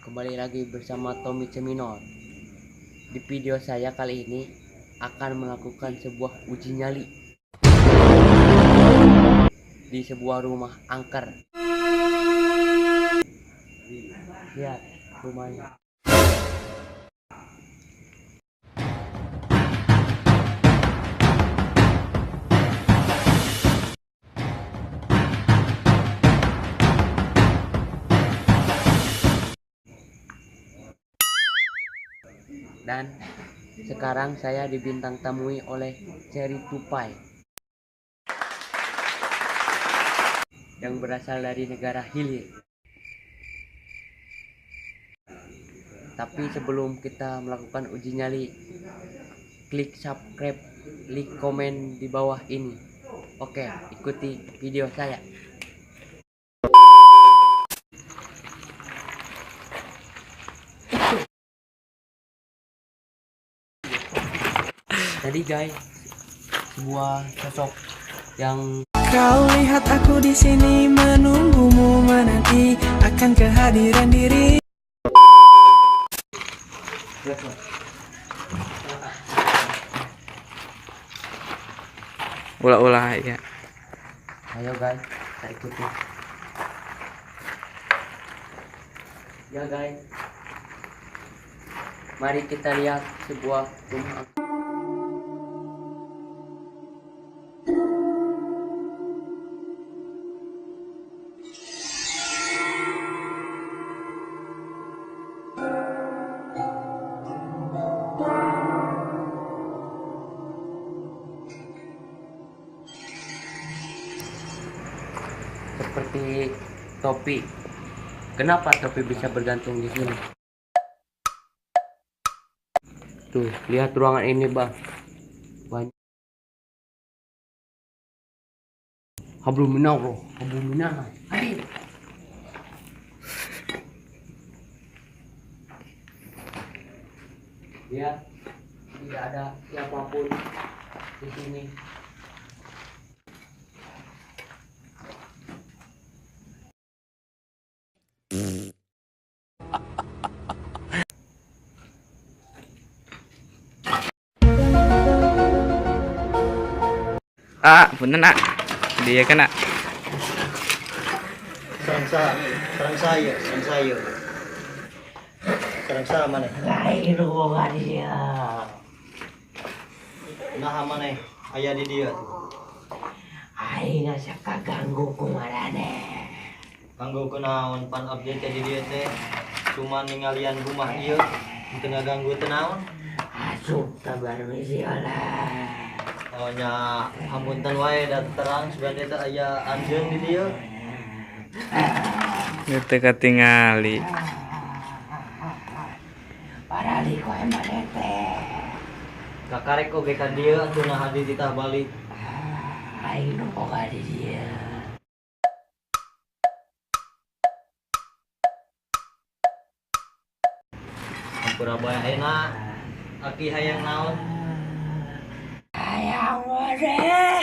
Kembali lagi bersama Tommy Ceminor. Di video saya kali ini akan melakukan sebuah uji nyali di sebuah rumah angker. Lihat rumahnya. Dan sekarang saya dibintang tamui oleh Cherry Tupai yang berasal dari negara Hilir. Tapi sebelum kita melakukan uji nyali, klik subscribe, like, komen di bawah ini. Oke, ikuti video saya. Tadi guys, sebuah sosok yang Kau lihat aku di sini menunggumu, menanti akan kehadiran diri. Ulah-ulah ya. Ayo guys, kita ikuti. Ya guys, mari kita lihat sebuah rumah. Seperti topi. Kenapa topi bisa bergantung di sini? Tuh, lihat ruangan ini, Bang. Banyak. Hablum minallah, hablum minallah. Hai. Lihat, tidak ada siapapun di sini. Ah, punten ah. Dia kena. Serang saya, serang saya, serang saya. Serang saya mana? Lain ruangan dia. Nah mana? Ayah di dia. Aing asa kaganggu kumarane. Ganggu kunaon pan abdi teh di dieu teh. Cuma ningalian rumah ieu, teu ngaganggu teu naon. Asup tabar misi olah. Oh nya hapunten wae da terang sebenarnya teh aya anjeun di dieu. Ieu teh katingali. Parali koe maneh teh. Kakarek oge ka dieu atuh nah di titah balik. Aing nu boga di dieu. Hampura bae ayeuna aki hayang naon? Hayang modeh.